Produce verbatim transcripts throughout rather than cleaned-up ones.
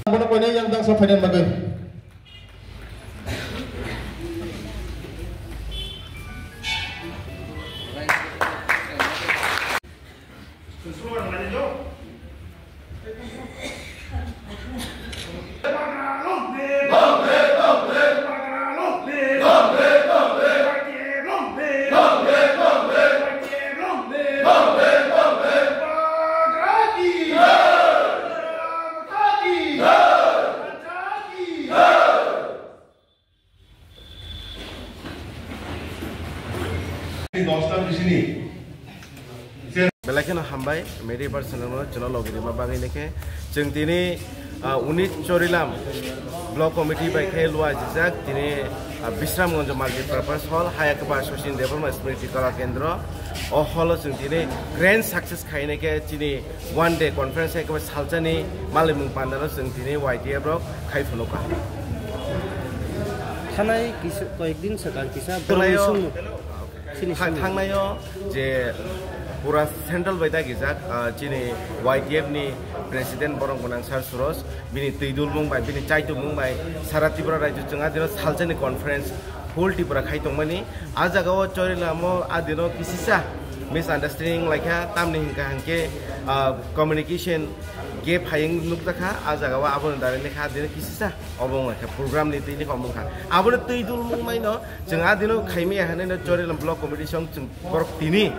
Bono koinai yang dang sa phainani bagwi. Belai kheno hambai, media person rokno chwla logi rima bagwi nokhe. Chwng tini, ah, unit Chorilam Block Committee bai khe lua jijak, tini, ah, Bisramganj Multipurpose Hall, Hayakba Sachin Debbarma Smriti Kala Kendra. O hall o chwng tini grand success khainai khe chini one day conference hai khe salsani malimung pandano chwng tini Y T F rok khai phunukha. Thanai kisa, koyek din swkang kisa borokni Thangnaio, songmung, chini tha-, songmung. Thangnaio je pura central bai dagijak, ah, chini Y T F ni president borok gwnang Sir Suroj, bini twi dulmung bai, bini chaitumung bai sara Tripura rajyo chwng adino salsani conference whole Tripura khai tongmani. A jagao Chorilamo adino kisisa misunderstanding laikha, tamni hinkha hinkhe, ah, communication gap hayung nukjakha. A jagao aboni darai lekha adino kisisa obo wngkha program ni twi lekha omo wngkha. Aboni twi dulmung maino chwng adino khaimaya hinwi no Chorilam Block Committee song chwng borok tini,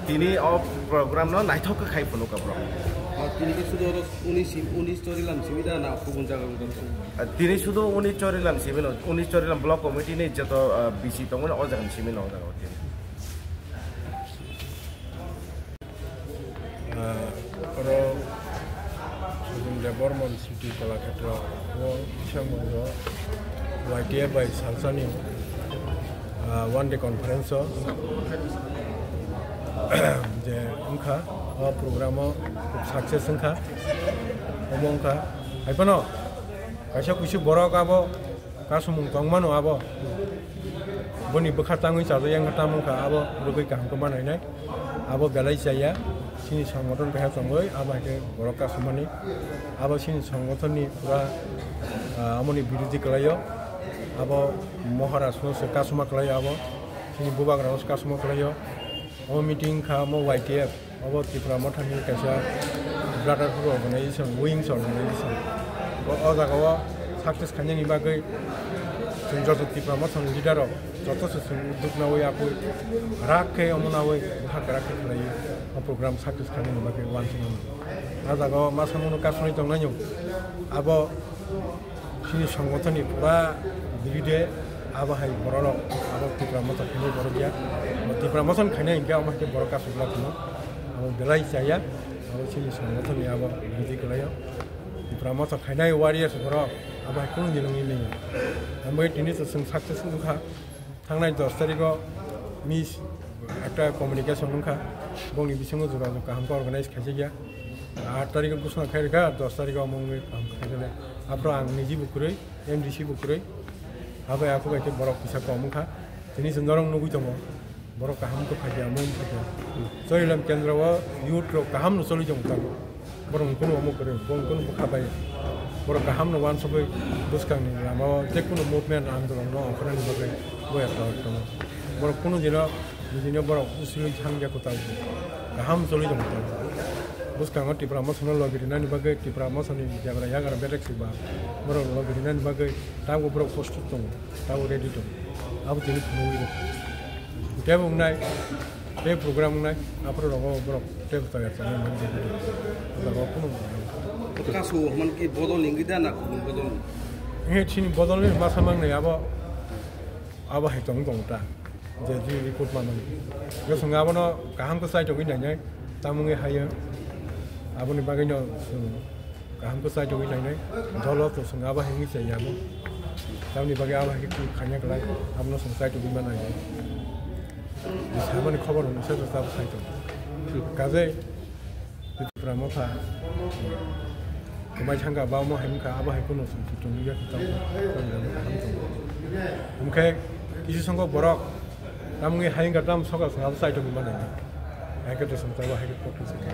tini o program no naithok khe khai phunukha borok. Tini khe sudo oro uni si, uni Chorilam simi da na kubun jaga wngkha? Ah, tini sudo uni Chorilam simi no, uni Chorilam Block Committee ni joto, ah, B C tongmani o jaga ni simi no o jaga o tini. Ah, oro Sudin Debbarma City Kalakshetra o Bisramganj Y T F bai salsani, ah, one day conference o je wngkha, o program o khub success wngkha, omo wngkha. Haiphano kaisa kuisu borok abo kasumung tongmano abo. Boni bwkha tangwi chajak yang tamo wngkha abo rwgwi kaham khe manainai. Abo belai chaya chini songothon keha tongwi abo hai khe borok kasumani. Abo chini songothonni pura, ah, amoni birodhi kwlaio. Abo Maharaj no se kasuma kwlaio abo. Chini bubagra no se kasuma kwlaio. Omo meeting kha omo Y T F. Obo Tipra Mothani kaisa brotherhood organization, wings organization. Bo o jaga o success khainani bagwi chwng joto Tipra Mothani leader rok joto se chwng duknawi apui rak khe omo nawi bwkha kwrak khe khlaiwi o program success khainani bagwi wansukmano. O jaga o masa mano kasonwi tongnaino abo Chini songothonni pura biride abo hai bororok abo Tipra Motha khainai borok ya. Tipra Motha khainai hinkhe abo hai khe borok kasugla phano abo belai chaya. Abo chini songothonni abo biride kwlaio. Tipra Motha khainai warriors borok abo hai kunu nini nini. Ambai tini to chwng success wngkha. Thangnai dos tarikh o miss ekta communication wngkha, bongni bisingo jora kaham khe organize khaijak ya. Aat tarikh o gusuna khai rwkha, dos tarikh o omo wngwi kaham khe khaijak ya. Aphuru ang niji bo kwrwi, M D C bo kwrwi. Abai aphuru bai khe borok kisa kom wngkha. Tini chwng norok nugwi tongo, borok kaham khe phaikha, omo wngkha khe. Chorilam kendro o youth rok kaham no choli tongo tabuk. Borok kunu omo kwrwi, borok kunu bwkha bai. Borok kaham no wansugwi bwskang ni lama o je kunu movement andolon no ongkhornani bagwi boya tongo. Borok kunu dino, dino borok usili thangya kwtal kaham choli tongo. Bwskango Tipra Motha no logi rinani bagwi, Tipra Motha ni jebra yagra bedek si ba borok logi rinani bagwi tabuk borok prostut tongo, tabuk ready tongo. Abo tini phunugwi rw. Tei bo wngnai, tei program wngnai, aphuru rogo borok tei bwtang ya tongnai mani jagwi rw. Rogo kunu. Kasu hwnman ki bodol ni wngwi da na kubun bodol ni? He chini bodol ni masa mangnai abo, abo hai tong tong ta. Je ji report manwi. Yo swngo abono kaham khe chai tongwi nainai, tamungwi hayo. Aboni bagwino chwng kaham khe chai tongwi nainai. Dolo to swngo abo hai wngwi chai ya bo. Tamni bagwi abo hai khe khaina kwlai, abono chwng chai tongwi manai. Samani khobor hwnwi se chwng tabuk sai tongo. Kaje Tripura motha kwmai thangkha, ba omo hai wngkha, abo hai kheno chwng chwng ya tabuk kaham tongo. Hwnkhe kisi songkok borok tamni hai wngkha, tam sokha chwng abo sai tongwi mano. Hai khe to chwng tabuk hai khe protest kha.